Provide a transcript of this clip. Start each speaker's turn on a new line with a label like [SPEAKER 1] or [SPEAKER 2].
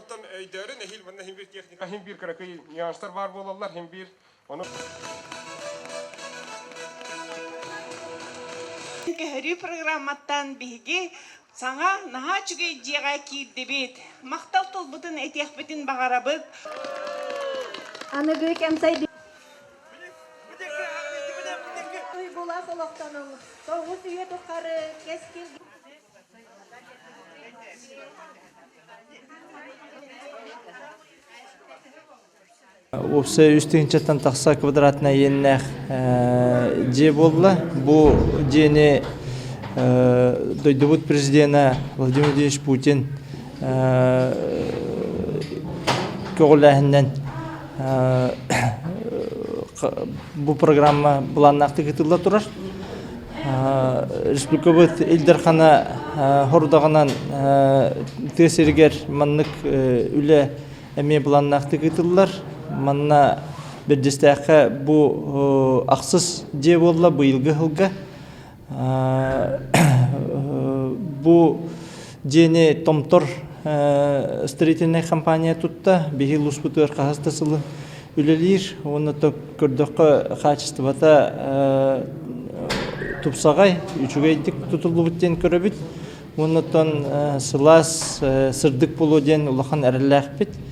[SPEAKER 1] Онуттан өйдөөрүн эһиил манна хин биир техника, хин биир кыракый нюанстар баар буолаллар, хин биир ону
[SPEAKER 2] Көһөрүү программаттан биһиги саҥа наһаа үчүгэй дьиэҕэ киирдибит. Махтал тылбытын этиэхпитин баҕарабыт.
[SPEAKER 3] Аныгы кэм сайдыы Уйгулаах олохтонуҥ, тоҕус үйэ тухары кэскил
[SPEAKER 4] Уопсай үс тыһыынчаттан тахса квадратнай иэннээх дьиэ буолла. Бу дьиэни дойдубут президенэ Владимир Владимирович Путин көҕүлээһининэн бу программа былааннаахтык ыытылла турар. Республикабыт Ил Дархана хорудаҕынан тыа сиригэр маннык үлэ эмиэ былааннаахтык ыытыллар. Манна Бэрдьиэстээххэ бу ахсыс дьиэ буолла быйылгы сылга. Бу дьиэни Томтор строительнай компания тутта. Биһи улууспутугар хаһыс да сылы үлэлиир. Уонна көрдөххө хаачыстыбата тупсаҕай, үчүгэйдик тутуллубут диэн көрөбүт. Уонна оттон сылаас, сырдык буолуо диэн улахан эрэллээхпит.